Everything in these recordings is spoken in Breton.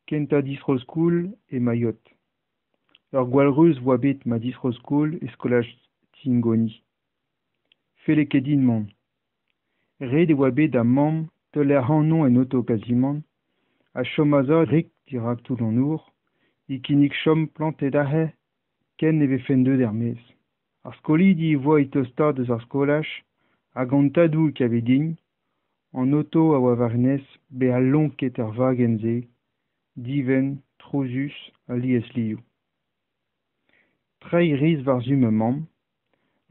Kentañ distro-skol e Mayotte. Ur gwallreuz 'oa bet ma distro-skol e skolaj Tingoni. Felle ket din mont. Ret e oa bet da'm mamm teuler ac'hanon en oto kazimant ha chom a-sav rik dirak toull an nor e kinnig chom plantet aze ken e vefen deuet er-maez. Ar skolidi a oa o tostaat eus ar skolaj hag an tadoù 'kave din, an oto a oa war-nes bezañ lonket er wagenn-se divent, trouzus ha liesliv. Treiñ a ris war-zu ma mamm,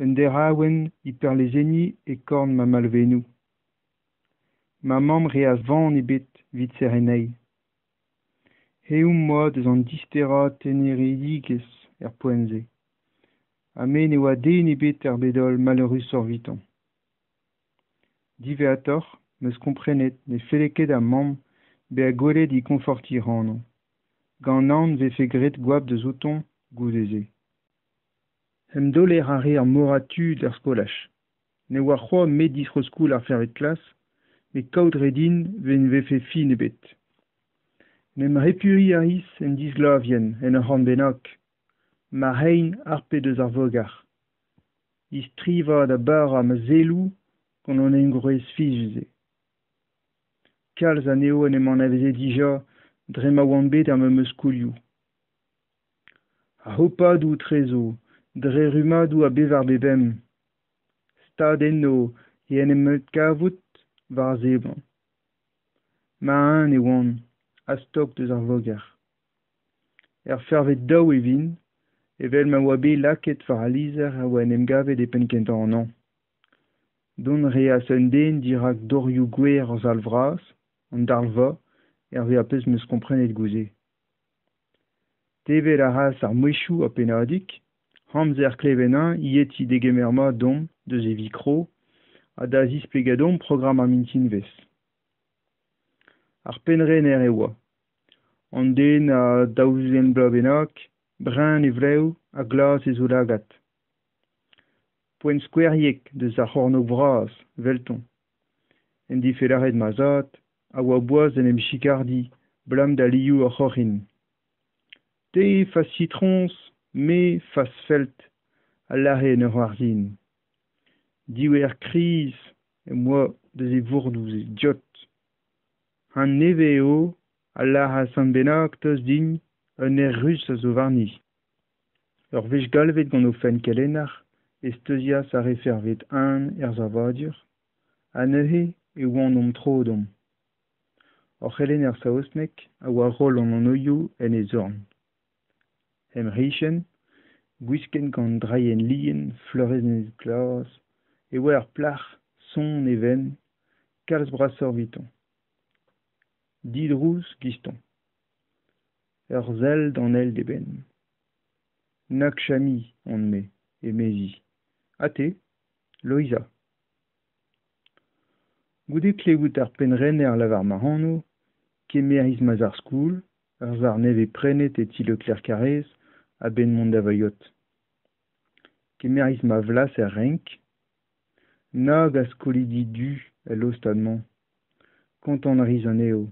un deraouenn é perlezenniñ e korn ma malvennoù. Ma mamm ne reas van ebet evit serriñ anezhi. Ezhomm 'm boa eus an disterañ teneridigezh er poent-se ha me ne oa den ebet er bed-holl maleürusoc'h eviton. Diwezhatoc'h 'm eus komprenet ne felle ket da'm mamm bezañ gwelet é koñfortiñ ac'hanon, gant aon e vefe graet goap deusouton goude-se. Em daoler a rae ar morad tud er skolaj. Ne oa c'hoazh 'met distro-skol ar c'hwec'hvet klas met kaout a rae din ne vefe fin ebet. En em repuiñ a ris en disglavienn en ur c'horn bennak, ma c'hein harpet eus ar voger, e strivañ da barañ ma selloù gant an engroez fizus-se. Kalz anezho en em anaveze dija dre ma oant bet er memes skolioù. A-hopadoù etrezo, dre rummadoù a bevar pe bemp. Stad enno e en em adkavout war a seblant. Ma-un e oan, a-stok deus ar voger. Er fervet daou e vin, evel ma oa bet lakaet war al lizher a oa en em gavet e penn-kentañ an hañv. Dont a reas un den dirak dorioù gwer ur sal vras, an darlva, hervez ar pezh 'm eus komprenet goude. Tevel a reas ar mouezhioù ur pennadig, amzer klevet-eñ ivez degemer mat deomp deus e vikro ha da zisplegañ deomp programm ar mintinvezh. Ar pennrener e oa. An den a 40 vloaz bennak, brin e vlev ha glas e zaoulagad. Poent skoueriek deus ar c'hornôg bras, 'veltañ. En defe lâret ma zad a oa boas d'en em chikardiñ 'blam da liv hor c'hroc'hen. Te fas sitroñs, me fas felt, a lâre en ur c'hoarzhin. Diouer kriz em boa deus e vourdoù-se diot. Ha nevez eo a lâras unan bennak tost din un aer ruz a zo warni. Ur wech galvet gant o fenn-kelenner e steuzias ar refervet eñ er savadur ha neuze e oant omp tro deomp. Hor c'helenner saozneg a oa roll an anvioù en e zorn. Em c'hichen, gwisket gant drailhenn lien fleurennet glas, e oa ur plac'h sonn e benn, kalz brasoc'h evitañ. Didrouz 'gistañ. Ur sell d'an eil d'eben. Nakchami on-me, emezi. Ha te, Loeiza ? Goude klevout ar pennrener lavar ma anv, kemeris ma sac'h-skol, ur sac'h nevez prenet e ti Leclerc-Carrez a-benn mont da Vayotte. Kemeris ma flas er renk. Nag a skolidi du el lostad-mañ. Kontañ a ris anezho.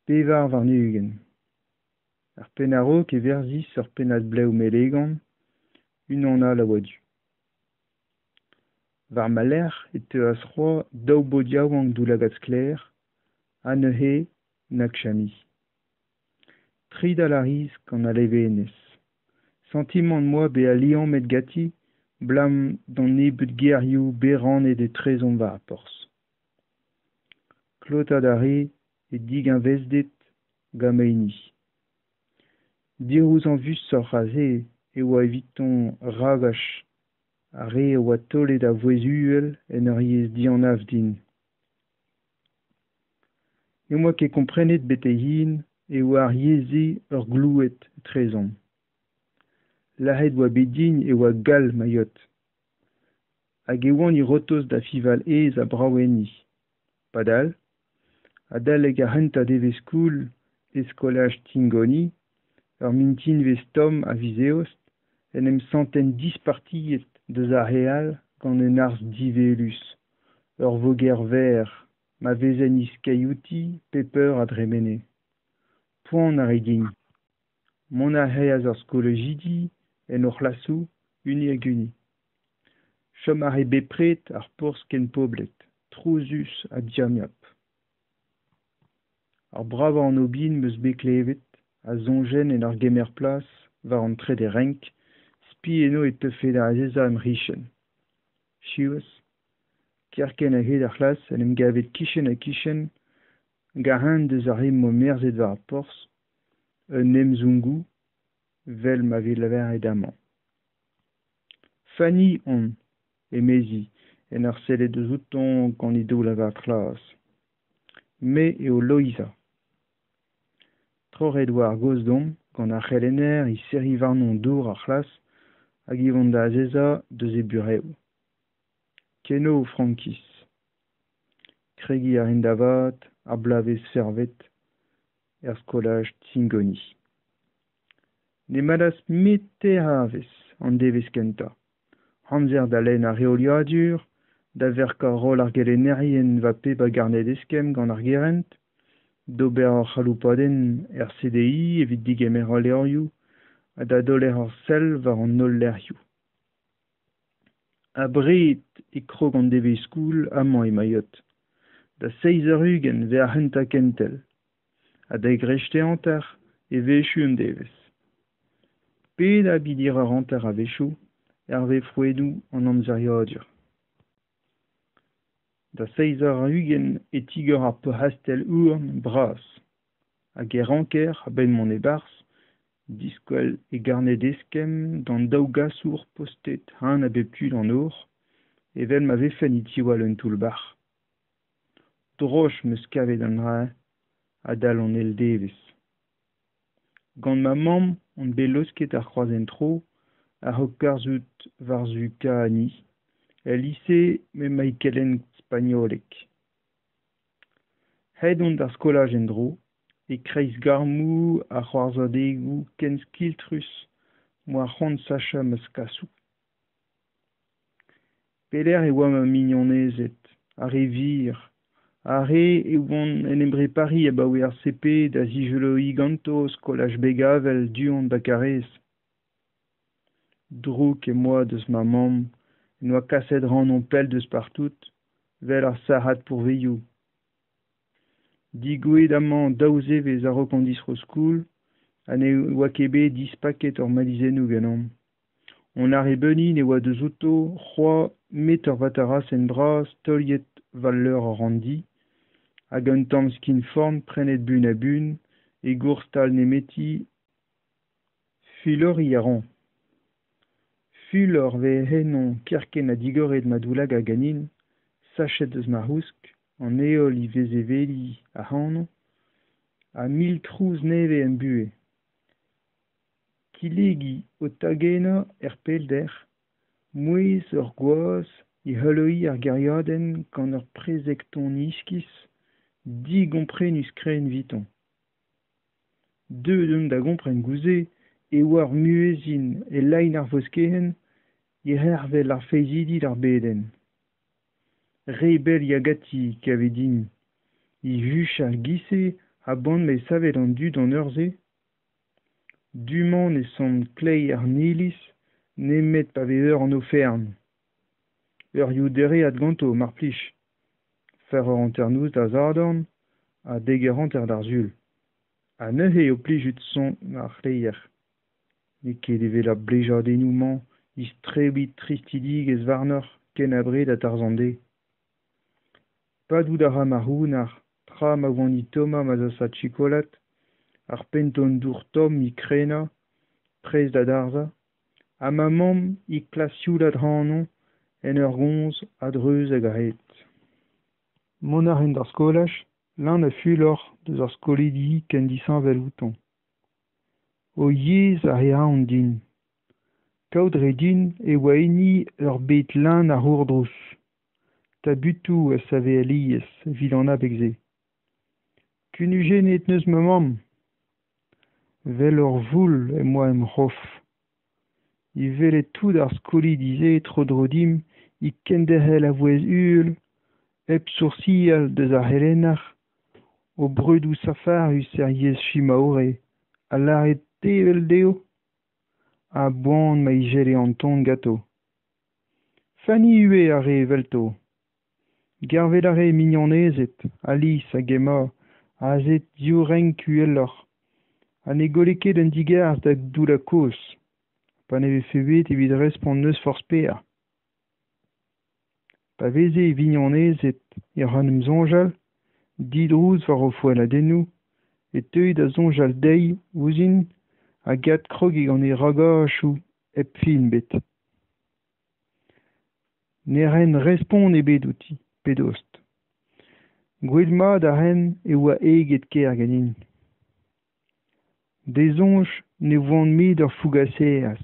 24. Er penn a-raok e verzis ur pennad blev melegan, unan all a oa du. War ma lerc'h e teuas c'hoazh daou baotr yaouank daoulagad sklaer, ha neuze Nakchami. Tridal a ris gant al levenez. Santimant 'm boa bezañ liammet ganti 'blam d'an nebeud gerioù bet rannet etrezomp war ar porzh. Klotaat a rae he digeñvezded gant ma hini. Dic'houzañvusoc'h a se e oa eviton ragach ar re a oa taolet a vouezh uhel en ur yezh dianav din. N'em boa ket komprenet betek-henn e oa ar yezh-se ur gloued etrezomp. Lâret e oa bet din e oa gall Mayotte. Hag e oan e gortoz da fiñval aes ha brav enni. Padal, adalek ar c'hentañ devezh skol e skolaj Tingoni, ur mintinvezh tomm a viz Eost, en em santen dispartiet deus ar re all gant un arz diwelus, ur voger verr ma vezen e skeiñ outi pep eur a dremene. Poan a rae din. Mont a reas ar skolajidi en o c'hlasoù, hini hag hini. Chom a rae bepred ar porzh ken poblet, trouzus ha diamiapl. Ar bravañ anv-bihan 'm eus bet klevet, a soñjen en ur gemer plas war an trede renk, spi enno e teufe da azezañ em c'hichen. Siwazh, kerkent a-hed ar c'hlas en em gavet kichen-ha-kichen gant un deus ar re 'm boa merzet war ar porzh, un emzongoù, 'vel ma vez lavaret amañ. Fanny on, emezi en ur sellet eus outañ gant he daoulagad glas. Me eo Loeiza. Troc'het oa ar gaoz deomp gant ar c'helenner é serriñ warnañ dor ar c'hlas hag e vont da azezañ deus he burev. Kenavo frankiz. Kregiñ a rin da vat ar bloavezh fervet er skolaj Tsingoni. Ne badas 'met teir eurvezh an devezh kentañ. Amzer da lenn ar reoliadur, da verkañ roll ar gelennerien war pep a garned eskemm gant ar gerent, d'ober ur c'haloupadenn er CDI evit degemer al levrioù ha da daoler ur sell war an holl lec'hioù. Abred e krog an devezh-skol amañ e Mayotte. Da seizh eur ugent 'vez ar c'hentañ kentel ha da greisteiz hanter e vez echu an devezh. Pet a beder eur hanter a-wechoù hervez frouezhoù an amzeriadur. Da seizh eur ugent e tigor ar peurc'hastell houarn bras hag e ranker, a-benn mont e-barzh, diskwel e garned eskemm d'an daou gasour postet eñ a bep tu d'an nor, evel ma vefen é tiwall un toull-bac'h. Droch 'm eus kavet an dra-se adal an eil devezh. Gant ma mamm on bet laosket ar c'hroazhent-tro a-raok kerzhout war-zu Kahani, el lise m'emañ e kelenn spagnoleg. Aet on d'ar skolaj en-dro, e-kreiz garmoù ha c'hoarzhadegoù ken skiltrus 'm boa c'hoant sachañ ma skasoù. Pelec'h e oa ma mignonezed, ar re wir, ar re e oan en em brepariñ abaoe ar CP da zizoloiñ ganto skolaj Begavel du-hont 'ba Karaez. Drouk em boa deus ma mamm en doa kaset ac'hanon pell deus partout, 'vel ar sac'had pourvezioù. Degouezhet amañ daou zevezh a-raok an distro-skol ha ne oa ket bet dispaket hor malizennoù ganeomp. Hon arrebeuri ne oa deus outo c'hoazh 'met ur vatarasenn bras teuliet war leur ar ranndi hag un tamm skinforn prenet buan-ha-buan e gourstal nemeti Fuloriñ a ran. Fulor 'vez ennon kerkent ha digoret ma daoulagad ganin, sachet eus ma c'housk, an heol é vezevelliñ ac'hanon, ha mil trouz nevez em buhez. Kilhegi o tagenañ er pellder, mouezh ur gwaz é c'holoiñ ar gêriadenn gant ur prezeg-ton iskis, digomprenus-krenn eviton. Deuet on da gompren goude e oa ur muezzin e lein ar voskeenn é c'hervel ar feizidi d'ar bedenn. Re bell ya ganti, 'kave din, he huchal 'giz-se a-boan m'eo savet an dud d'an eur-se. Du-mañ ne son kleier an iliz nemet pa vez eur an oferenn. Eurioù dereat ganto, mar plij. C'hwec'h eur hanternoz da Sadorn ha dek eur hanter d'ar Sul. Ha neuze eo plijout son ar c'hleier. N'eo ket evel ar blijadennoù-mañ istribilh tristidigezh warnoc'h ken abred ha tarzh an deiz. Padout a ra ma c'hounnar tra ma oan é tommañ ma zasad chokolad, ar penton dour tomm é krenañ, prest da darzhañ, ha ma mamm é klask sioulaat ac'hanon en ur gomz a-dreuz hag a-hed. Mont a rin d'ar skolaj, leun a fulor deus ar skolidi ken disheñvel outañ. O yezh a rae aon din. Kaout a rae din e oa hini ur bed leun a c'hourdrouz. Tabutoù a save alies evit an abeg-se. Kunujennet 'neus ma mamm. 'Vel ur voul em boa em c'hof. E welet tout ar skolidi-se tro-dro dimp é kenderc'hel a vouezh uhel, hep soursial deus ar c'helenner, O breudoù safarus er yezh shimaore ha lâret tevel dezho. A-boan ma ijele an ton ganto. Fanny ivez a rae evelto. Gervel a rae mignonezed, Alice hag Emma, azezet div renk uheloc'h, ha ne golle ket un digarez da doullañ kaoz, pa ne vefe bet evit respont n'eus forzh petra. Pa veze e vignonezed oc'h en em soñjal, didrouz war o foelladennoù, e teue da soñjal dezhi ouzhin hag adkrogiñ gant he ragajoù hep fin ebet. Ne raen respont ebet outi, pe dost. Gwelet mat a raen e oa heget kaer ganin. D'he soñj ne oan 'met ur fougaserez.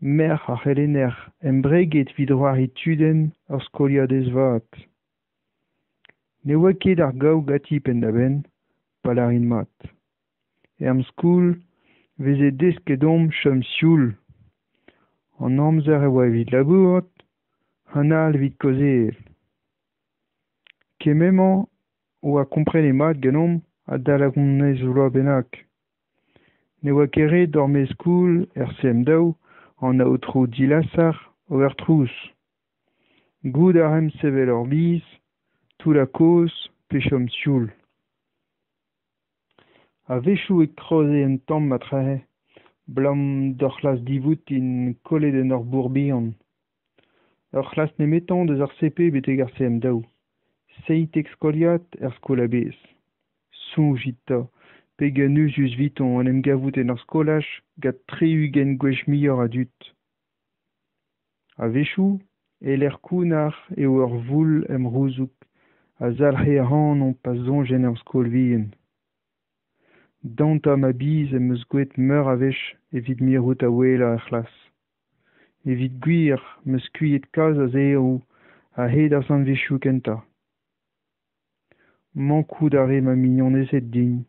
Merc'h ar c'helenner embreget evit c'hoari tudenn ur skoliadez vat. Ne oa ket ar gaou ganti penn-da-benn, pa lârin mat. Er skol e veze desket deomp chom sioul. An amzer a oa evit labourat, an all evit kaozeal. Kement-mañ a oa komprenet mat ganeomp adalek hon eizh vloaz bennak. Ne oa ket ret d'hor mestr-skol er C M daou, an aotrou Dilasar, ober trouz. Gouzout a raemp sevel hor biz, toullañ kaoz pe chom sioul. A-wechoù e kroze un tamm marteze, abalamour d'ur c'hlas divoutin kollet en ur bourk bihan. Ur c'hlas nemetañ eus ar C P betek ar C M daou. 17 skoliad er skol a-bezh. Soñjit 'ta pegen euzhus evitañ en em gavout en ur skolaj gant tri-ugent gwech muioc'h a dud. A-wechoù e-lec'h kounnar eo ur voul em c'houzoug a zalc'he ac'hanon pa soñjen er skol vihan. Dantañ ma biz em eus graet meur a wech evit mirout a ouelañ er c'hlas. Evit gwir em eus skuilhet kalz a zaeroù a-hed ar sizhunvezhioù kentañ. Mankout a rae ma mignonezed din,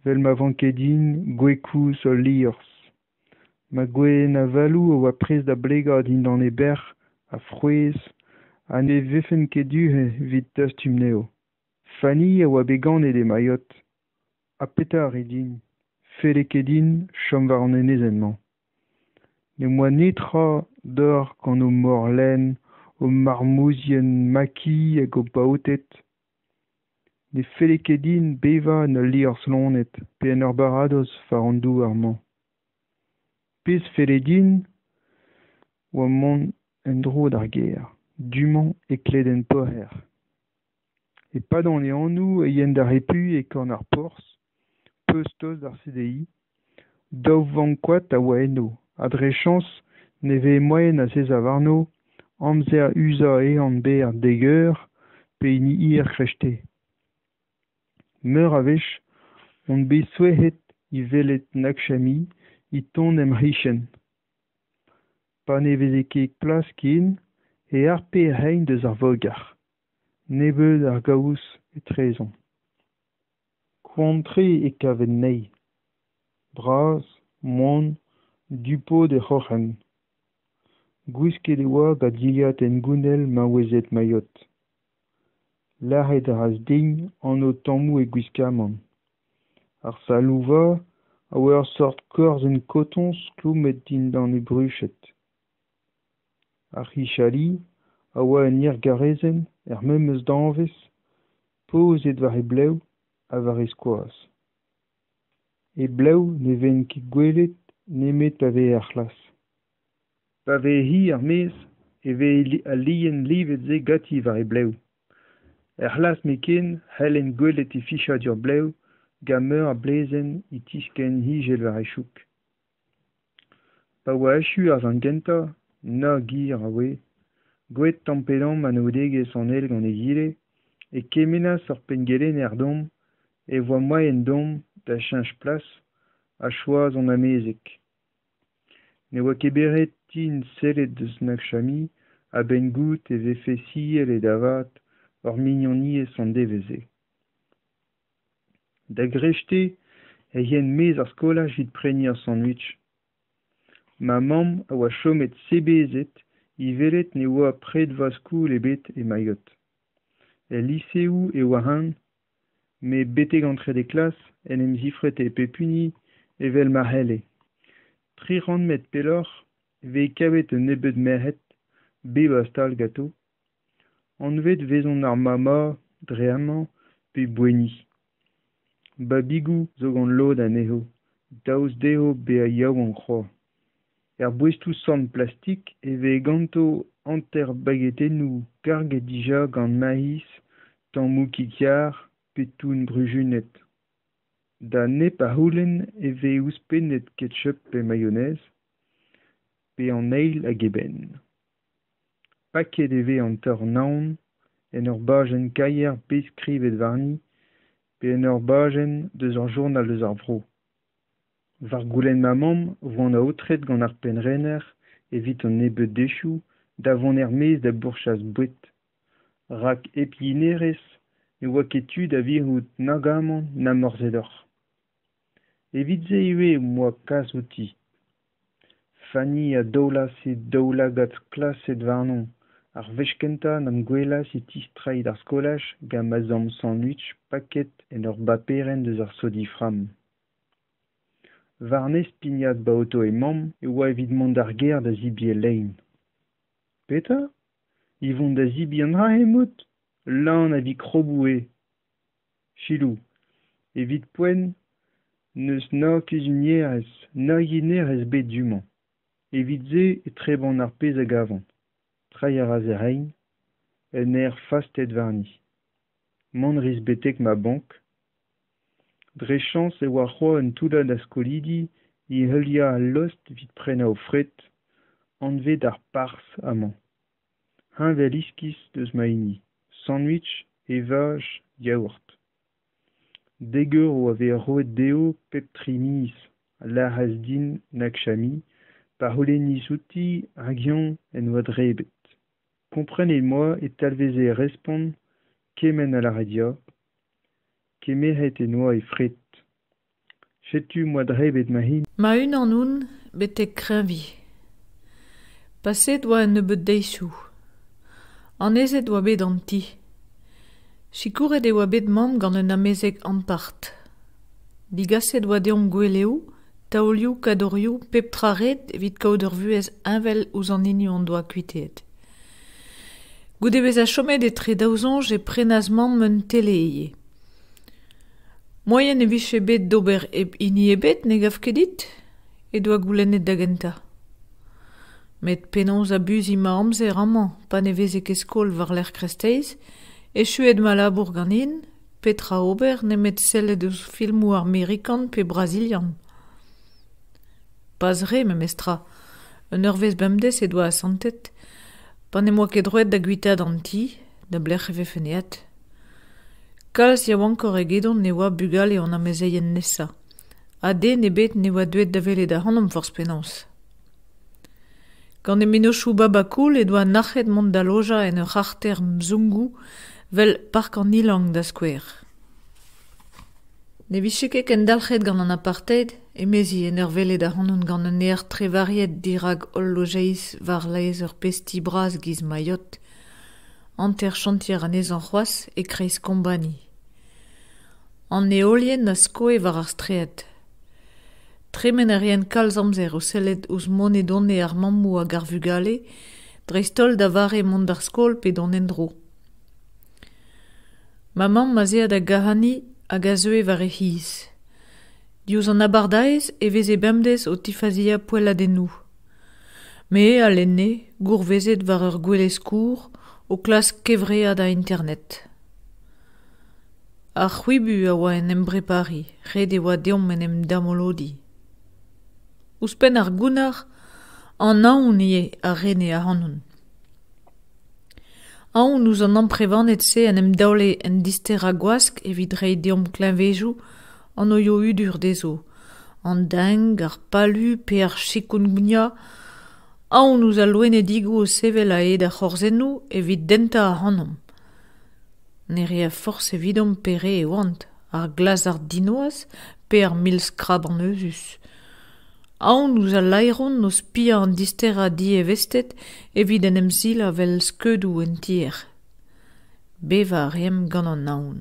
'vel ma vanke din gwez kozh ul liorzh. Ma gwezenn avaloù a oa prest da blegañ dindan he bec'h a frouezh ha ne vefen ket du-hont evit dastum anezho. Fanny a oa bet ganet e Mayotte. Ha petra a rae din ? Felle ket din chom war an enezenn-mañ. N'em boa netra d'ober gant o morlenn, o marmouzien maki hag o baoted. Ne felle ket din bevañ en ul liorzh loened pe en ur baradoz war an douar-mañ. Pezh 'felle din oa mont en-dro d'ar gêr, du-mañ e Kledenn-Poc'hêr. E-pad an ehanoù e yaen da repuiñ e korn ar porzh, peuztost d'ar C D I. Daou vank koad a oa eno ha dre chañs ne veze moaien azezañ warno amzer uzañ ehan berr dek eur pe hini hir kreisteiz. Meur a wech on bet souezhet o welet Nakchami o tont em c'hichen. Pa ne veze ket plas ken e harpe he c'hein eus ar voger. Nebeut a gaoz etrezomp. Koant-tre e kaven anezhi. Bras, moan, du-pod he c'hroc'hen. Gwisket e oa gant dilhad hengounel maouezed Mayotte. Lâret a reas din anv tammoù he gwiskamant. Ar salouva a oa ur seurt korzenn kotoñs kloumet dindan he bruched. Ar richali a oa un hirgarrezenn er memes danvez pozet war he blev ha war he skoaz. He blev ne vezent ket gwelet nemet pa veze er c'hlas. Pa veze-hi er-maez e veze al lien livet-se ganti war he blev. Er c'hlas nemetken e c'hellen gwelet he fichadur blev gant meur a blezenn o tiskenn higel war he choug. Pa oa echu ar sant gentañ, nag hir a oa, gwelet tamm-pe-damm anaoudegezh an eil gant egile, e kemennas hor penngelenner deomp e oa moaien deomp da cheñch plas ha choaz hon amezeg. Ne oa ket bet ret din sellet eus Nakchami a-benn gouzout e vefe siellet da vat hor mignoniezh an devezh-se. Da greisteiz e yaen 'maez ar skolaj evit prenañ ur sandwich. Ma mamm a oa chomet sebezet o welet ne oa predva-skol ebet e Mayotte. El liseoù e oa-eñ, Met betek an trede klas en em zifrete pep hini evel ma c'helle. 300 metr pelloc'h e vez kavet un nebeud merc'hed, bep a stal ganto. Anvet e vezont ar mama dre amañ pe boeni. Babigoù zo gant lod anezho, daoust dezho bezañ yaouank c'hoazh. Er boestoù-samm plastik e vez ganto hanter bagetennoù karget dija gant maiz, tammoù kig-yar pe toun bruzunet. Da nep a c'houlenn e vez ouzhpennet ketchup pe maionez, pe an eil hag eben. Paket e vez an tornaod en ur bajenn kaier bet skrivet warni pe en ur bajenn deus ur journal eus ar vro. War goulenn ma mamm e oan aotret gant ar pennrener evit un nebeud deizioù da vont er-maez da bourchas boued rak hep yenerez ne oa ket tu da virout nag amann na morzhed-hoc'h. Evit se ivez em boa kas outi. Fanny a daolas he daoulagad sklaset warnon ar wech kentañ n'am gwelas e tistreiñ d'ar skolaj gant ma zamm sandwich paket en ur baperenn eus ar Sodifram. War-nes pignat ba oto he mamm e oa evit mont d'ar gêr da zebriñ e lein. Petra ? E vont da zebriñ an dra-se emaout ? Leun a vikroboù eo. Selaou, evit poent n'eus na kuzunierez na yenerez ebet du-mañ. Evit se e trebont ar pezh a gavont. Treiñ a ras he c'hein, un aer fastet warni. Mont a ris betek ma bank. Dre chañs e oa c'hoazh un toullad a skolidi é heuliañ al lost evit prenañ o fred, anvet ar parzh amañ. Heñvel-iskis deus ma hini, sandwich, evaj, yaourt. Dek euro a vez roet dezho pep tri miz, a lâras din Nakshami pa c'houlennis outi hag-eñ en doa debret. Komprenet em boa e talveze e respont kement ha lâret ya. Kemeret en doa e fred. Setu 'm boa debret ma hini. Ma-unan on betek kreñviñ. Paseet 'oa un nebeud deizioù. Annezet 'oa bet an ti. Sikouret e oa bet mamm gant un amezeg ampart. Digaset 'oa deomp gweleoù, taolioù, kadorioù, pep tra ret evit kaout ur vuhez heñvel ouzh an hini hon doa kuitaet. Goude bezañ chomet etre daou soñj e prenas mamm un tele ivez. Moaien e vije bet d'ober hep hini ebet, ne gav ket dit ? he doa goulennet da gentañ. Met penaos abuziñ ma amzer amañ pa ne veze ket skol war-lerc'h kreisteiz, echuet ma labour ganin, petra ober nemet sellet ouzh filmoù amerikan pe brazilian ? Pas re memestra, un eurvezh bemdez he doa asantet, pa n'em boa ket droed da guitaat an ti, da belec'h e vefen aet. Kalz yaouankoc'h egedon e oa bugale hon amezeien nesañ, ha den ebet ne oa deuet da welet ac'hanomp forzh penaos. Gant he mennozhioù babakoul he doa nac'het mont da lojañ en ur c'harter mzungu 'vel Park an Ilang da skouer. Ne vije ket kendalc'het gant an apartheid, emezi en ur welet ac'hanon gant un aer trevariet dirak hol lojeiz war-laez ur pezh ti bras giz Mayotte, hanter chantier anezhañ c'hoazh e-kreiz Kombani. An heolienn a skoe war ar straed. Tremen a raen kalz amzer o sellet ouzh monedone ar mammoù hag ar vugale, dreist-holl da vare mont d'ar skol pe dont en-dro. Ma mamm az ae da gahaniñ hag a zeue war he c'hiz. Diouzh an abardaez e veze bemdez o tifaziañ poelladennoù. Me a lenne, gourvezet war ur gwele-skourr, o klask kevreañ da Internet. Ar c'hwibu a oa en em brepariñ, ret e oa deomp en em damolodiñ. Ouzhpenn ar gounnar, an aon ivez a rene ac'hanon. Aon ouzh an amprevaned-se en em daole en disterañ gwask evit reiñ deomp kleñvedoù anvioù hudur dezho, an deng, ar palu pe ar chikungunya, aon ouzh al loenedigoù o sevel a-hed ar c'horzennoù evit dentañ ac'hanomp. Ne reer forzh evidomp pere e oant, ar glazard dinoaz pe ar mil-skraban euzhus. Aon ouzh al laeron o spiañ an disterañ dievezhted evit en em silañ 'vel skeudoù en tier. Bevañ a reemp gant an aon.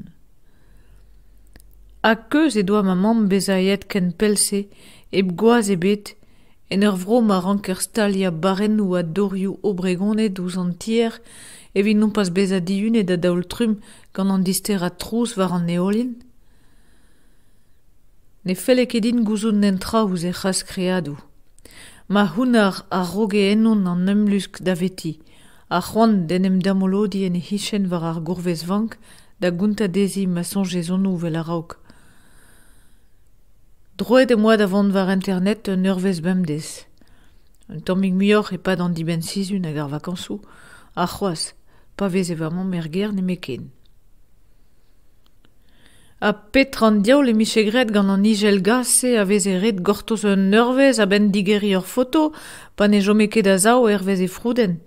Ha keuz he doa ma mamm bezañ aet ken pell-se, hep gwaz ebet, en ur vro ma ranker staliañ barrennoù ha dorioù hobregonet ouzh an tier evit nompas bezañ dihunet a-daol-trumm gant an disterañ trouz war an heolienn? Ne felle ket din gouzout netra ouzh he c'haskreadoù. Ma c'hounnar a roge ennon an emlusk daveti, ar c'hoant d'en em damolodiñ en he c'hichen war ar gourvezvank da gontañ dezhi ma soñjezonoù 'vel a-raok. Droed em boa da vont war internet un eurvezh bemdez. Un tammig muioc'h e-pad an dibenn-sizhun hag ar vakañsoù, ha c'hoazh, pa veze va mamm er gêr nemetken. Ha petra an diaoul em bije graet gant an ijel-gaz-se a veze ret gortoz un eurvezh a-benn digeriñ ur foto pa ne chome ket a-sav hervez e froudenn ?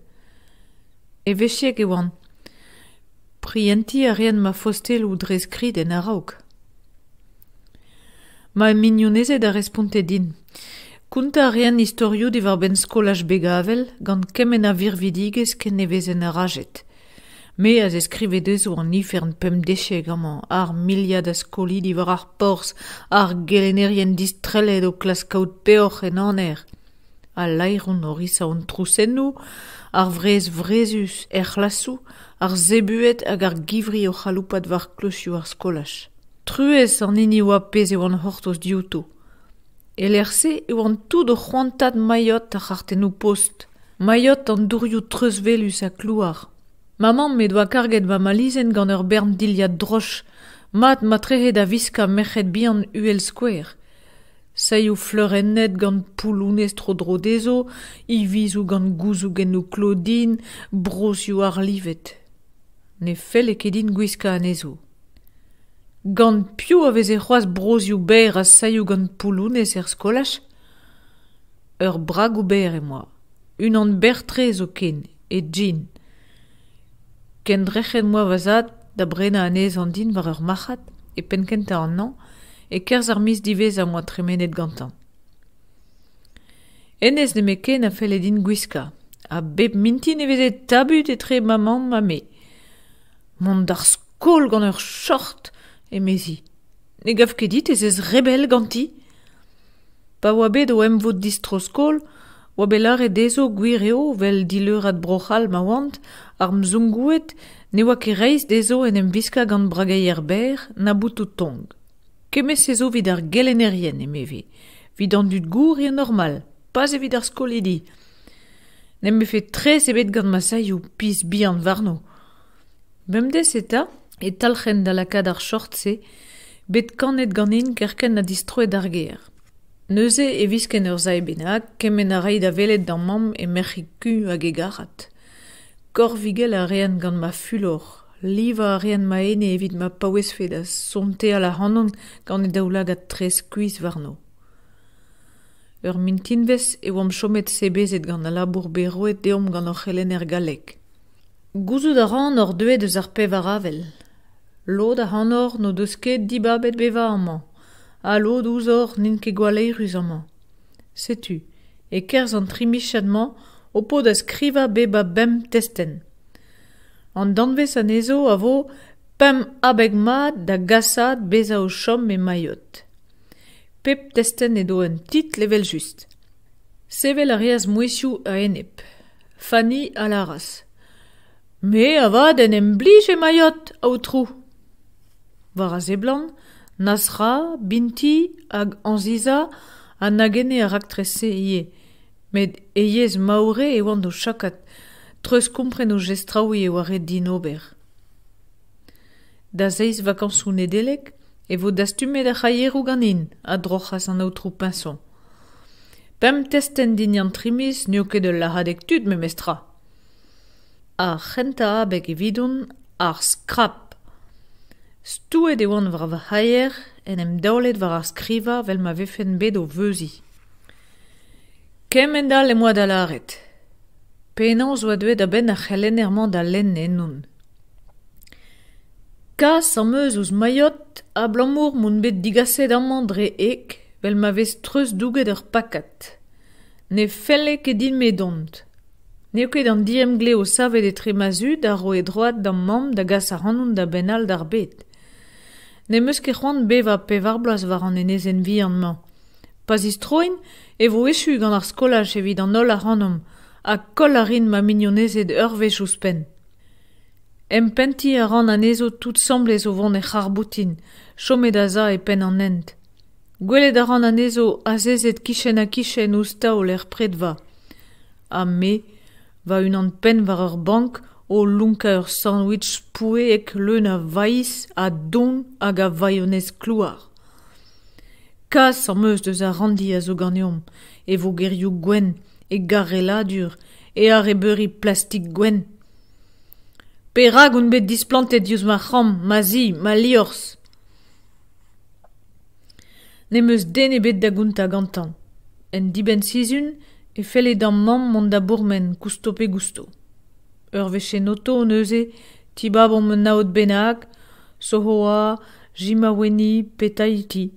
Evezhiek e oan. Prientiñ a raen ma fosteloù dre skrid en a-raok. Ma mignonezed a responte din. Kontañ a raent istorioù diwar-benn skolaj Begavel gant kement a virvidigezh ken e vezen arajet. Me a zeskrive dezho an ifern pemdeziek amañ, ar miliad a skolidi war ar porzh, ar gelennerien distrellet o klask kaout peoc'h en aner, al laeron o risañ an trousennoù, ar wrez wrezus er c'hlasoù, ar zebued hag ar givri o c'haloupat war kleuzioù ar skolaj. Truez an hini oa pezh e oan c'hortoz diouto. E-lec'h-se e oant tout o c'hoantaat Mayotte ar c'hartennoù-post, Mayotte an dourioù treuzwelus ha klouar. Ma mamm he doa karget ma malizenn gant ur bern dilhad droch, mat ma trec'he da wiskañ merc'hed bihan uhelskouer. Saeoù fleurennet gant poulounez tro-dro dezho, hivizoù gant gouzougennoù Claudine, brozhioù arlivet. Ne felle ket din gwiskañ anezho. Gant piv a veze c'hoazh brozhioù berr ha saeoù gant poulounez er skolaj ? Ur bragoù berr em boa, unan berr-tre zoken, e jean. Kendrec'het 'm boa va zad da brenañ anezhañ din war ur marc'had, e penn-kentañ an hañv, e-kerzh ar miz diwezhañ 'm boa tremenet gantañ. Hennezh nemetken a felle din gwiskañ, ha bep mintin e veze tabut etre ma mamm ha me. Mont d'ar skol gant ur short, emezi. Ne gav ket dit ez ez re bell ganti ? Pa oa bet o emvod distro-skol oa bet lâret dezho gwir eo 'vel dileurad Bro-C'hall ma oant, ar Mzungoed ne oa ket reizh dezho en em wiskañ gant brageier berr na botoù tong. Kement-se zo evit ar gelennerien, emeve. Evit an dud gour eo normal, pas evit ar skolidi. N'em befe tres ebet gant ma saeoù piz bihan warno. Bemdez eta e talc'hen da lakaat ar short-se, bet kannet ganin kerkent ha distroet d'ar gêr. Neuze e visken ur sae bennak, kement a ray da welet d'am mamm he merc'hig kuñv hag hegarat. Korvigell a raen gant ma fulor, livañ a raen ma ene evit ma paouezfe da sonteal ac'hanon gant he daoulagad tre skuizh warno. Ur mintinvezh e oamp chomet sebezet gant al labour bet roet deomp gant hor c'helenner galleg. Gouzout a ran oc'h deuet eus ar pevar avel. Lod ac'hanoc'h n'o deus ket dibabet bevañ amañ, ha lod ouzhoc'h n'int ket gwalleürus amañ. Setu, e-kerzh an trimiziad-mañ ho po da skrivañ bep a bemp testenn. An danvez anezho a vo pemp abeg mat da gasaat bezañ o chom e Mayotte. Pep testenn he do un titl evel-just. Sevel a reas mouezhioù a-enep. Fanny a lâras Me avat en em blij e Mayotte, aotrou ! War a seblant, Nasra, Binti hag Aziza a nagenne ar raktres-se ivez, met e yezh maore e oant o chakat, treuzkompren o jestraouiñ e oa ret din ober. Da zeiz vakañsoù Nedeleg e vo dastumet ar c'haieroù ganin, a droc'has an aotrou Piñson. Pemp testenn din an tri miz n'eo ket ul lahadeg tud memestra. Ar c'hentañ abeg evidon, ar skrap. Stouet e oan war va c'haier, en em daolet war ar skrivañ 'vel ma vefen bet o veuziñ. Kement-all em boa da lâret. Penaos oa deuet a-benn ar c'helenner-mañ da lenn ennon ? Kas am eus ouzh Mayotte abalamour m'on bet digaset amañ dre heg 'vel ma vez treuzdouget ur pakad. Ne felle ket din-me dont. N'eo ket an diemglev savet etre ma zud a roe droad da'm mamm da gas ac'hanon da benn all d'ar bed. N'em eus ket c'hoant bevañ pevar bloaz war an enezenn vihan-mañ. Pa zistroin e vo echu gant ar skolaj evit an holl ac'hanomp ha koll a rin ma mignonezed ur wech ouzhpenn. Empentiñ a ran anezho tout 'sambles o vont er c'harr-boutin, chomet a-sav e penn an hent. Gwelet a ran anezho azezet kichen-ha-kichen ouzh taol er predva. Ha me, va-unan-penn war ur bank, o lonkañ ur sandwich spoueek leun a vaiz, a don hag a vaionez klouar. Kas am eus deus ar ranndi a zo ganeomp, e vogerioù gwenn, e garelladur, e arrebeuri plastik gwenn. Perak on bet displantet diouzh ma c'hambr, ma zi, ma liorzh ? N'em eus den ebet da gontañ gantañ. En dibenn-sizhun e felle da'm mamm mont da bourmen, kousto pe gousto. Ur wech en oto neuze, tibabomp un aod bennak, Sohoa, Jimaweni pe Tahiti.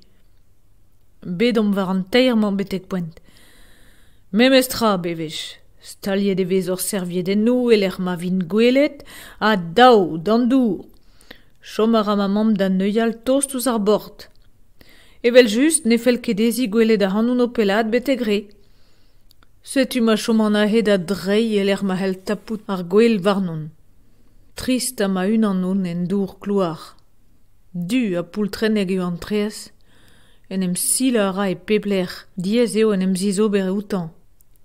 Bet omp war an teir-mañ betek poent. Memes tra bewech. Staliet e vez hor serviedennoù e-lec'h ma vint gwelet ha dav d'an dour. Chom a ra ma mamm da neuial tost ouzh ar bord. Evel-just ne fell ket dezhi gwelet ac'hanon o pellaat betek re. Setu ma choman aze da dreiñ e-lec'h ma c'hell tapout ar gwel warnon. Trist ha ma-unan on en dour klouar. Du ha poultrennek eo an traezh. En em silañ a ra e pep lec'h, diaes eo en em zizober outañ.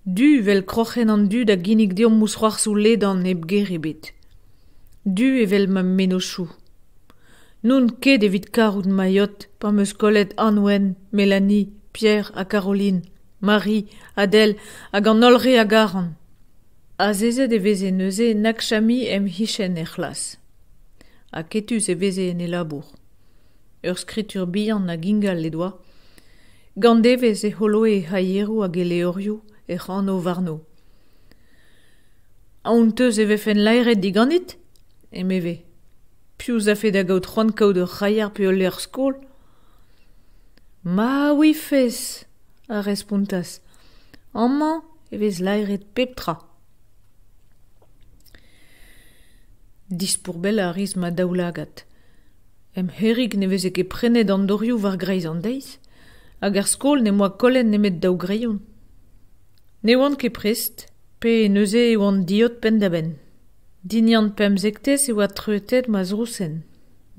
Du evel kroc'hen an dud a ginnig deomp mousc'hoarzhoù ledan hep ger ebet. Du evel ma mennozhioù. N'on ket evit karout Mayotte pa'm eus kollet Anwen, Mélanie, Pierre ha Caroline, Marie, Adèle hag an holl re a garan. Azezet e veze neuze Nakchami em c'hichen er c'hlas. Aketus e veze en e labour. Ur skritur bihan hag ingal he doa. Gant evezh e c'holoe he c'haieroù hag he levrioù hec'h anv warno. Aon 'teus e vefen laeret diganit ? emeve. Piv 'z afe da gaout c'hoant kaout ur c'haier pe ul levr-skol ? Ma ouifes, a respontas. Amañ e vez laeret pep tra. Dispourbell a ris ma daoulagad. Em c'hêrig ne veze ket prennet an dorioù war greiz an deiz, hag er skol n'em boa kollet nemet daou greion. Ne oan ket prest, pe neuze e oan diot penn-da-benn. Dindan pemzektez e oa treutet ma zrousenn.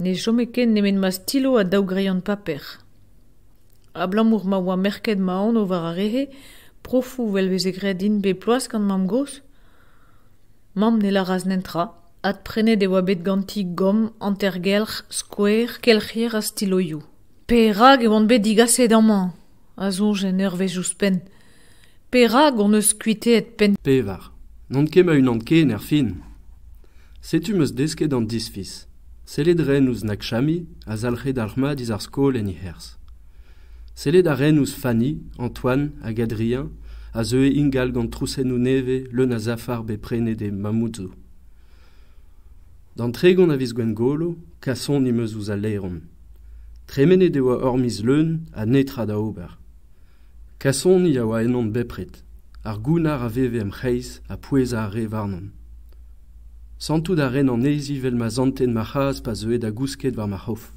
Ne chome ken nemet ma stilo ha daou greion paper. Abalamour ma oa merket ma anv war ar re-se, profoù 'vel 'veze graet din bep bloaz gant mamm-gozh. Mamm ne lâras netra, adprenet e oa bet ganti gomm, hantergelc'h, skouer, kelc'hier ha stiloioù. Perak e oan bet digaset amañ ? a soñjen ur wech ouzhpenn. Perak hon eus kuitaet penn. Pevar. N'on ket ma-unan ken erfin. Setu 'm eus desket an disfiz. Sellet 'ren ouzh Nakchami a zalc'he dalc'hmat eus ar skol en he c'herz. Sellet a ren ouzh Fanny, Antoine hag Adrien a zeue ingal gant trousennoù nevez leun a zafar bet prenet e Mamoudzou. D'an 30 a viz Gwengolo, kasoni 'm eus ouzh al laeron. Tremenet e oa ur miz leun ha netra da ober. Kasoni a oa ennon bepred. Ar gounnar a veve em c'hreiz ha pouezañ a rae warnon. Santout a ren anezhi 'vel ma santen ma c'hazh pa zeue da gousket war ma c'hof.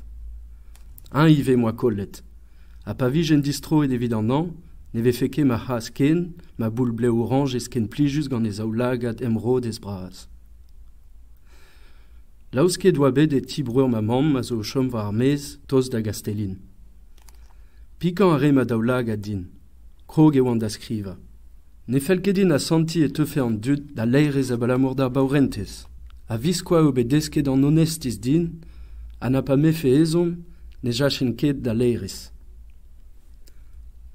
Eñ ivez 'm boa kollet. Ha pa vijen distroet evit an hañv, ne vefe ket ma c'hazh ken, ma boull blev orañjez ken plijus gant e zaoulagad emrodez bras. Laosket oa bet e ti breur ma mamm a zo o chom war ar maez tost da Gastellin. Pikañ a rae ma daoulagad din. Krog e oan da skrivañ. Ne fell ket din asantiñ e teufe an dud da laerezh abalamour d'ar baourentez. A-viskoazh eo bet desket an onestiz din ha na pa 'mefe ezhomm ne jachen ket da laerezh.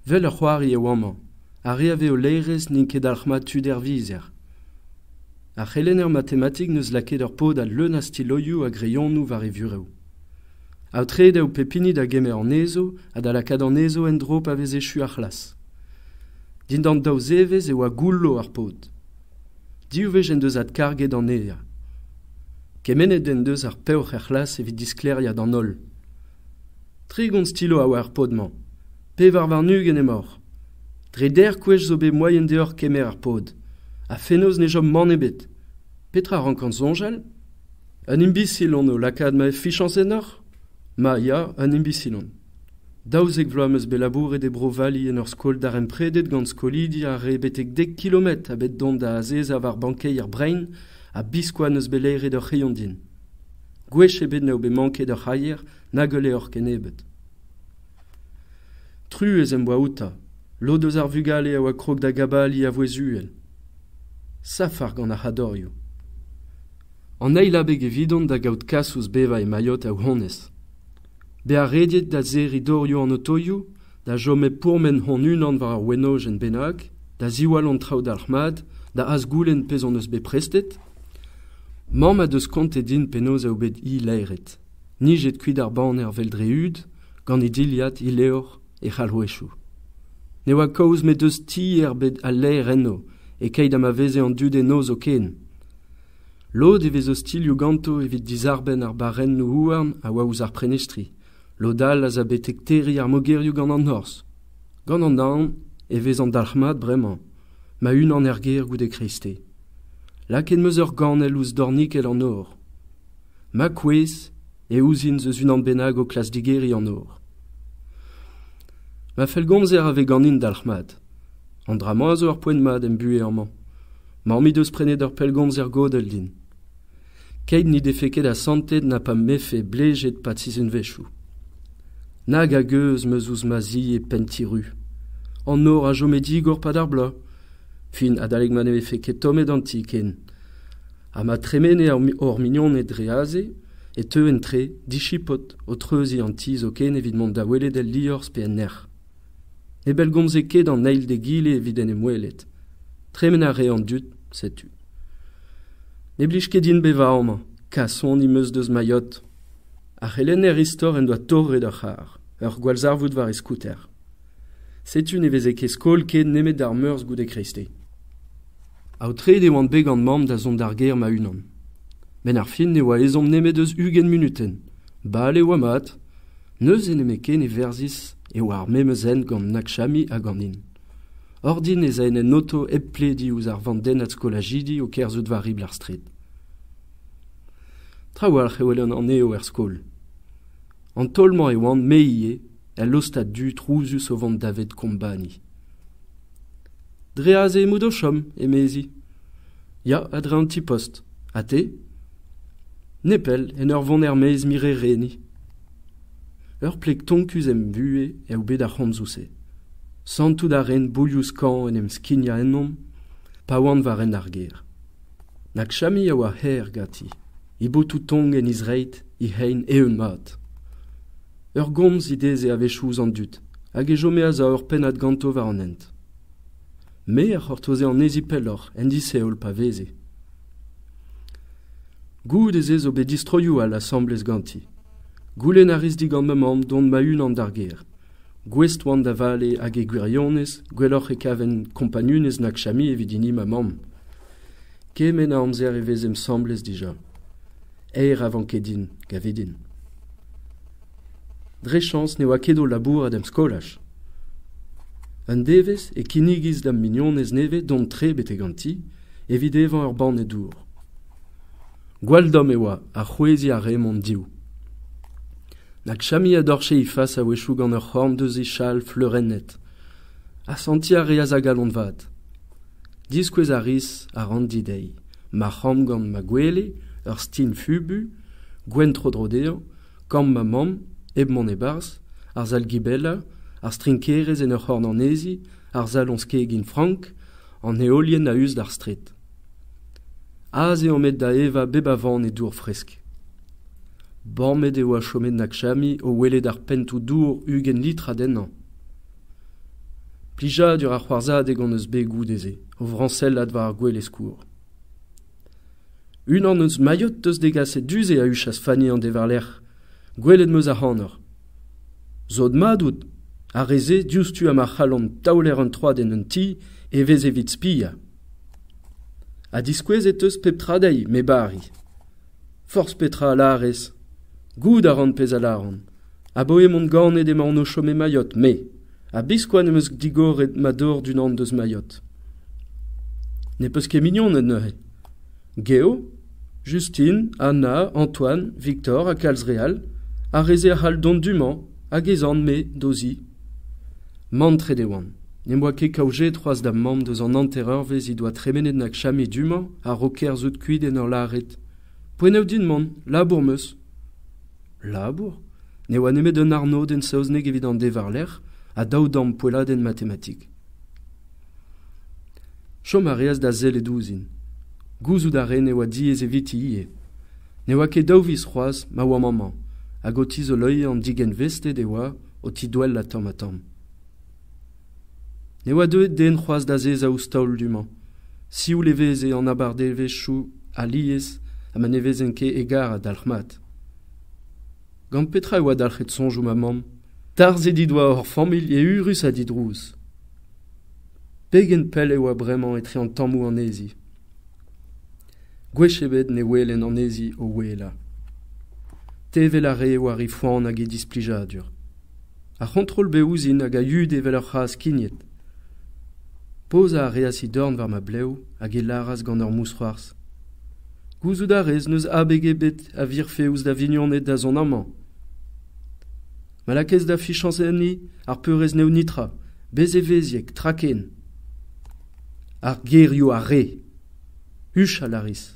Vel ur c'hoari eo amañ. Ar re a vez o laerezh n'int ket dalc'hmat tud er vizer. Ar c'helenner matematik 'neus lakaet ur podad leun a stiloioù ha greionoù war e vurev. Aotreet eo pep hini da gemer anezho ha da lakaat anezho en-dro pa vez echu ar c'hlas. Dindan daou zevezh e oa goullo ar paotr. Div wech en deus adkarget anezhañ. Kemennet en deus ar peoc'h er c'hlas evit disklêriañ d'an holl. 30 stilo a oa er pod-mañ. 24 emaoc'h. Dre deir kwech zo bet moaien deoc'h kemer ar pod. Ha fenoz ne chom mann ebet. Petra a rankan soñjal ? Un imbisil on o lakaat ma fichañs ennoc'h ? Ma ya, un imbisil on. 12 vloaz 'm eus bet labouret e Bro-Vali en ur skol darempredet gant skolidi a rae betek dek kilometr a-benn dont da azezañ war bankeier brein ha biskoazh n'eus bet laeret ur c'hreion din. Gwech ebet n'eo bet manket ur c'haier nag ul levr kennebeut. Truez em boa outañ. Lod eus ar vugale a oa krog da gabaliñ a vouezh uhel. Safar gant ar c'hadorioù. An eil abeg evidon da gaout kas ouzh bevañ e Mayotte eo honnezh. Bezañ rediet da serriñ dorioù an otoioù, da chom hep pourmen hon-unan war ur wenojenn bennak, da ziwall an traoù dalc'hmat, da azgoulenn pezh hon eus bet prestet. Mamm a deus kontet din penaos eo bet hi laeret. Nijet kuit ar baner 'vel dre hud, gant he dilhad, he levr, he c'halc'hwezhioù. Ne oa kaoz 'met eus ti ebet al laer enno, e-keit ha ma veze an dud eno zoken. Lod e vez ostilhoù ganto evit dizarbenn ar barrennoù houarn a oa ouzh ar prenestri. Lod all az a betek terriñ ar mogerioù gant an horzh. Gant an aon e vezan dalc'hmat bremañ, ma-unan er gêr goude kreisteiz. Lakaet 'm eus ur ganell ouzh dornikell an nor. Ma kouezh e ouzin 'z eus unan bennak o klask digeriñ an nor. Ma fellgomzer a vez ganin dalc'hmat. An dra-mañ a zo ur poent mat em buhez amañ. Mamm he deus prenet ur pellgomzer godell din. Keit n'he defe ket asantet na pa 'mefe blejet 'pad sizhunvezhioù. Nag a geuz 'm eus ouzh ma zi e Penn-Ti-Ru. An nor a chome digor 'pad ar bloaz. Fin, adalek ma ne vefe ket tommet an ti ken. Ha ma tremene hor mignoned dre aze, e teuent tre, dichipot, o treuziñ an ti zoken evit mont da welet el liorzh pe en nec'h. Ne bellgomze ket an eil d'egile evit en em welet. Tremen a rae an dud, setu. Ne blij ket din bevañ amañ, kasoni 'm eus deus Mayotte. Ar c'helenner istor en doa torret ur c'harr, ur gwallzarvoud war e skouter. Setu ne veze ket skol ken nemet d'ar Meurzh goude kreisteiz. Aotreet e oan bet gant mamm da zont d'ar gêr ma-unan. Benn ar fin ne oa ezhomm nemet eus 20 munutenn. Bale e oa mat. Neuze nemetken e verzis e oa ar memes hent gant Nakchami ha ganin. Ordin ez aen en oto hep plediñ ouzh ar vandennad skolajidi o kerzhout war ribl ar straed. Trawalc'h e welan anezho er skol. An taol-mañ e oan me ivez el lostad du trouzus o vont davet Kombani. Dre aze emaout o chom, emezi. Ya, a-dreñv an ti-post. Ha te? Nepell, en ur vont er-maez mirereni. Ur pleg tonkus em buhez eo bet ar c'homzoù-se. Santout a ren boulioù skañv en em skignañ ennon pa oan war hent ar gêr. Nakchami a oa herr ganti, he botoù tong en he zreid, he c'hein eeun-mat. Ur gomz he deze a-wechoù ouzh an dud, hag e chome a-sav ur pennad ganto war an hent. Me a c'hortoze anezhi pelloc'h, en disheol pa veze. Goude-se zo bet distroioù all asambles ganti. Goulenn a ris digant ma mamm dont ma-unan d'ar gêr. Gouest oan da vale hag e gwirionez, gwelloc'h e kaven kompagnunezh Nakchami evit hini ma mamm. Kement a amzer e vezemp 'sambles dija. Aer a vanke din, gave din. Dre chañs ne oa ket o labourat em skolaj. Un devezh e kinnigis da'm mignonez nevez dont tre betek an ti evit evañ ur banne dour. Gwall domm e oa ha c'hwezhiñ a raemp hon-div. Nakchami a dorche he fas a-wechoù gant ur c'horn deus he chal fleurennet. Asantiñ a reas a galon vat. Diskouez a ris ar ranndi dezhi, ma c'hambr gant ma gwele, ur stign fubu, gwenn tro-dro dezhañ, kambr ma mamm, hep mont e-barzh, ar sal-gibellañ, ar strinkerez en ur c'horn anezhi, ar saloñs-kegin frank, an heolienn a-us d'ar straed. Aze omp aet da evañ bep a vanne dour fresk. Bamet e oa chomet Nakchami o welet ar pentoù dour 20 litrad ennañ. Plijadur ar c'hoarzhadeg hon eus bet goude-se, o vrañsellat war ar gwele-skourr. Unan eus Mayotte 'deus degaset du-se a huchas Fanny an deiz war-lerc'h. Gwelet 'm eus ac'hanoc'h. Sot mat out. Ar re-se diouzhtu ha ma c'hallont taoler un troad en un ti e vez evit spiañ. Ha diskouezet 'teus pep tra dezhi, me 'bari. Forzh petra a lârez. Goût a ran pezh a lâran. Abaoe m'on ganet emaon o chom e Mayotte, me. Ha biskoazh n'em eus digoret ma dor d'unan deus Mayotte. Ne peus ket mignoned neuze. Geo, Justine, Anna, Antoine, Victor ha kalz re all. Ar re-se a c'hall dont du-mañ hag ez an-me d'o zi. Mantret e oan. N'em boa ket kaozeet c'hoazh da'm mamm deus an hanter-eurvezh he doa tremenet Nakshami du-mañ a-raok kerzhout kuit en ur lâret Poent eo din mont, labour 'm eus. Labour? Ne oa nemet un arnodenn saozneg evit an deiz war-lerc'h ha daou damm poelladenn matematik. Chom a reas da sellet ouzhin. Gouzout a raen e oa diaes eviti ivez. Ne oa ket daou viz c'hoazh ma oamp amañ, hag o tizoloiñ an digenvested e oa o tidouellañ tamm-ha-tamm. Ne oa deuet den c'hoazh d'azezañ ouzh taol du-mañ. Sioul e veze an abardaevezhioù alies ha ma ne vezen ket hegarat dalc'hmat. Gant petra e oa dalc'het soñjoù ma mamm? Tarzhet he doa hor familh eürus ha didrouz. Pegen pell e oa bremañ etre an tammoù anezhi. Gwech ebet ne welen anezhi o ouelañ. Tevel a rae war he foan hag he displijadur. Ar c'hontrol-bev ouzhin hag a yude evel ur c'hazh kignet. Pozañ a reas he dorn war ma blev hag e lâras gant ur mousc'hoarzh. Gouzout a rez n'eus abeg ebet a virfe ouzh da vignoned da zont amañ. Ma lakaez da fichañs enni, ar peurrest n'eo netra. Bez evezhiek, tra ken. Ar gerioù a re. Huchal a ris.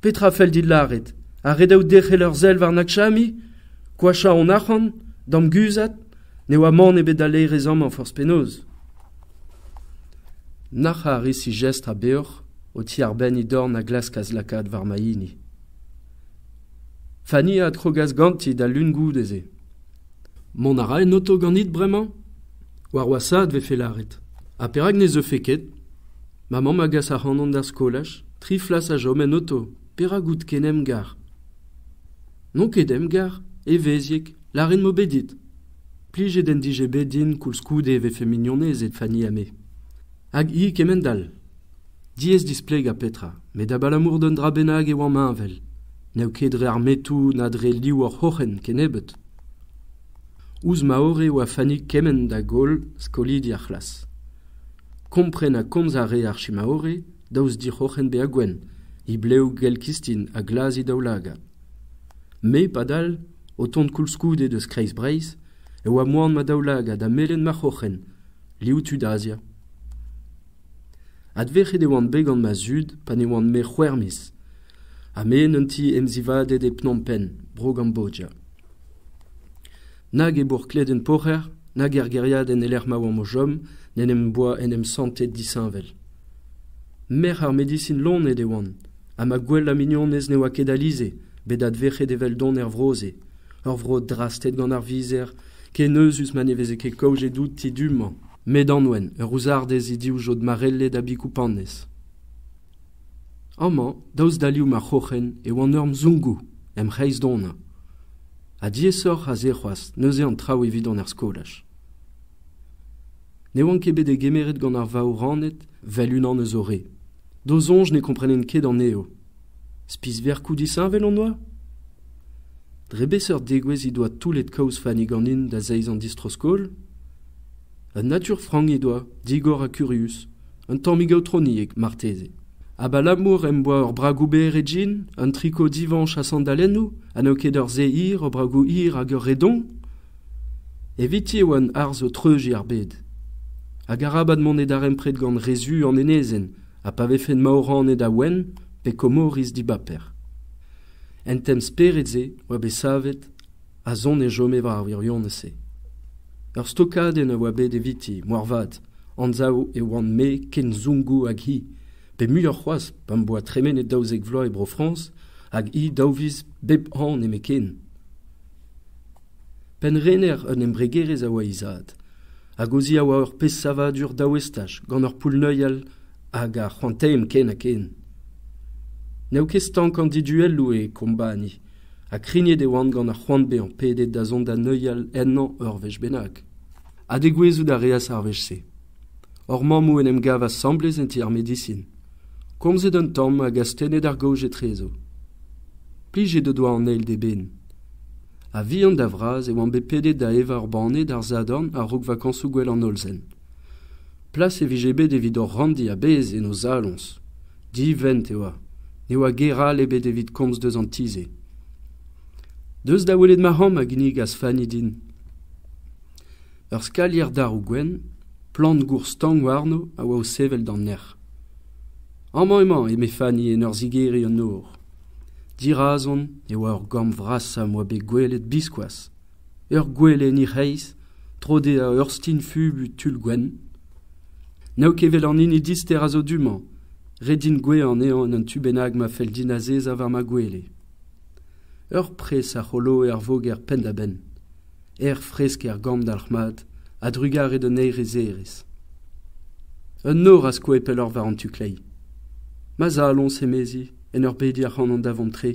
Petra fell dit lâret? Ha ret eo derc'hel ur sell war Nakshami? Koachañ hon arc'hant? Damguzhat? Ne oa mann ebet da laerezh amañ forzh penaos. Nac'hañ a ris he jestr a beoc'h o tiarbenn he dorn a glaskas lakaat war ma hini. Fanny a adkrogas ganti da lun goude-se. Mont a ra en oto ganit bremañ? War wasaat 'vefe lâret. Ha perak ne zeufe ket? Ma mamm a gas ac'hanon d'ar skolaj, tri flas a chom en oto, perak out ken emgar? N'on ket emgar, evezhiek, lâret 'mo bet dit. Plijet en dije bet din koulskoude e vefe mignonezed Fanny ha me. Hag hi kemend-all. Diaes displegañ petra, met abalamour d'un dra bennak e oamp heñvel. N'eo ket dre ar metoù na dre liv hor c'hroc'hen kennebeut. Ouzh ma ore e oa Fanny kement da goll skolidi ar c'hlas. Kompren ha komz a rae ar chimaore daoust d'he c'hroc'hen bezañ gwenn, he blev gell-kistin ha glas he daoulagad. Me, padal, o tont koulskoude deus Kreiz-Breizh, e oa moan ma daoulagad ha melen ma c'hroc'hen, liv tud Azia. Adverc'het e oan bet gant ma zud pa ne oan-me c'hwec'h miz, ha me en un ti emzivadet e Phnom Penh, Bro-Gambodja. Nag e bourk Kledenn-Poc'her, nag er gêriadenn e-lec'h ma oamp o chom n'en em boa en em santet disheñvel. Merc'h ar medisin loened e oan, ha ma gwellañ mignonez ne oa ket Alize, bet adverc'het eveldon er vro-se, ur vro drastet gant ar vizer, ken euzhus ma ne veze ket kaojet outi du-mañ. Medanwen, ur rouzardez he divjod marellet ha bikoù-panez. Amañ, daoust da liv ma c'hroc'hen, e oan ur mzungu, em c'hreiz-donañ. Ha diaesoc'h a se c'hoazh neuze an traoù evidon er skolaj. Ne oan ket bet degemeret gant ar Vaoraned 'vel unan eus o re. D'o soñj ne komprenen ket anezho. Spisverkoù disheñvel hon doa ? Dre beseurt degouezh he doa toullet kaoz Fanny ganin da zeiz an distro-skol ? Un natur frank he doa, digor ha kurius, un tammig aotroniek marteze. Abalamour em boa ur bragoù-berr e jean, un trikot divañch ha sandalennoù, ha n'eo ket ur se hir, ur bragoù hir hag ur re don ? Eviti e oa un arz o treuziñ ar bed. Hag arabat mont e darempred gant re zu an enezenn, ha pa vefen Maoraned a-ouenn pe Komoriz dibaper. En temz-spered-se oa bet savet ha sonn e chome war ar wirionez-se. Ur stokadenn a oa bet eviti, moarvat, anzav e oan-me ken zongoù hag hi, pe muioc'h c'hoazh pa'm boa tremenet 12 vloaz e Bro-Frañs hag hi daou viz bep hañv nemetken. Pennrener un embregerezh a oa he zad, hag o zi a oa ur pezh savadur daou estaj gant ur poull-neuial hag a c'hoantaemp ken-ha-ken. N'eo ket stank an diduelloù e Kombani, ha krignet e oant gant ar c'hoant bezañ pedet da zont da neuial ennañ ur wech bennak. Ha degouezhout a reas ar wech-se. Hor mammoù en em gav asambles en ti ar medisin. Komzet un tamm hag astennet ar gaoj etrezo. Plijet o doa an eil d'eben. A-vihan da vras e oant bet pedet da evañ ur banne d'ar Sadorn a-raok vakañsoù gwell an Hollzen. Plas e vije bet evit hor ranndi a-bezh en o saloñs. Divent e oa. Ne oa ger all ebet evit komz deus an ti-se. Deus da welet ma c'hambr a ginnigas Fanny din. Ur skalier daroù gwenn, plant gourstank warno a oa o sevel d'an nec'h. Amañ emañ, eme Fanny en ur zigeriñ an nor. Dirazon e oa ur gambr vrasañ 'm boa bet gwelet biskoazh. Ur gwele en he c'hreiz, tro dezhañ ur stign fubu tull gwenn. N'eo ket evel an hini dister a zo du-mañ. Ret din gweañ anezhañ en un tu bennak ma fell din azezañ war ma gwele. Ur pres a c'holoe ar voger penn-da-benn. Aer fresk er gambr dalc'hmat, a-drugarez d'un aerezerez. Un nor a skoe pelloc'h war an tu kleiz. Ma saloñs, emezi, en ur pediñ ac'hanon da vont tre.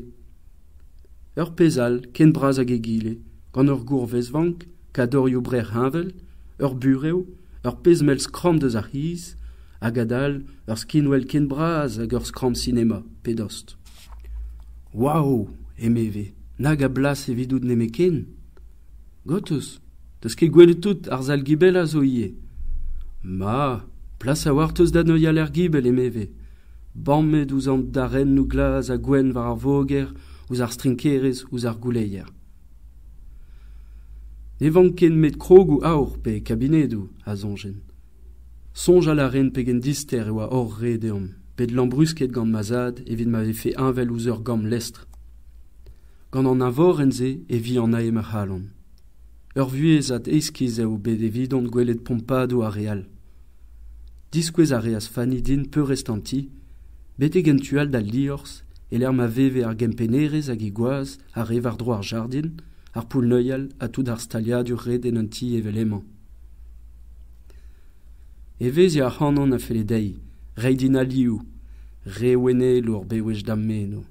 Ur pezh all, ken bras hag egile, gant ur gourvezvank, kadorioù brec'h heñvel, ur burev, ur pezh mell skramm deus ar c'hiz, hag adal ur skinwel ken bras hag ur skramm sinema, pe dost. Waou, emeve, nag a blas evidout nemetken! Gortoz, 'teus ket gwelet tout ar sal-gibellañ zo ivez. Ma, plas a-walc'h 'teus da neuial er gibell, emeve. Bammet ouzh an darennoù glas ha gwenn war ar voger, ouzh ar strinkerez, ouzh ar gouleier. Ne vank ket 'met krogoù aour pe kabinedoù, a soñjen. Soñjal a rin pegen dister e oa hor re deomp, bet lambrusket gant ma zad evit ma vefe heñvel ouzh ur gambr lestr. Gant an eñvorenn-se e vihanae ma c'halon. Ur vuhezad iskis eo bet evidon gwelet pompadoù ar re all. Diskouez a reas Fanny din peurrest an ti, betek en tu all d'al liorzh e-lec'h ma veve ar gempennerez hag he gwaz a rae war-dro ar jardin, ar poull-neuial ha tout ar staliadur ret en un ti evel hemañ. Evezhiañ ac'hanon a felle dezhi, reiñ din alioù, re ouennelour bewech da'm meno.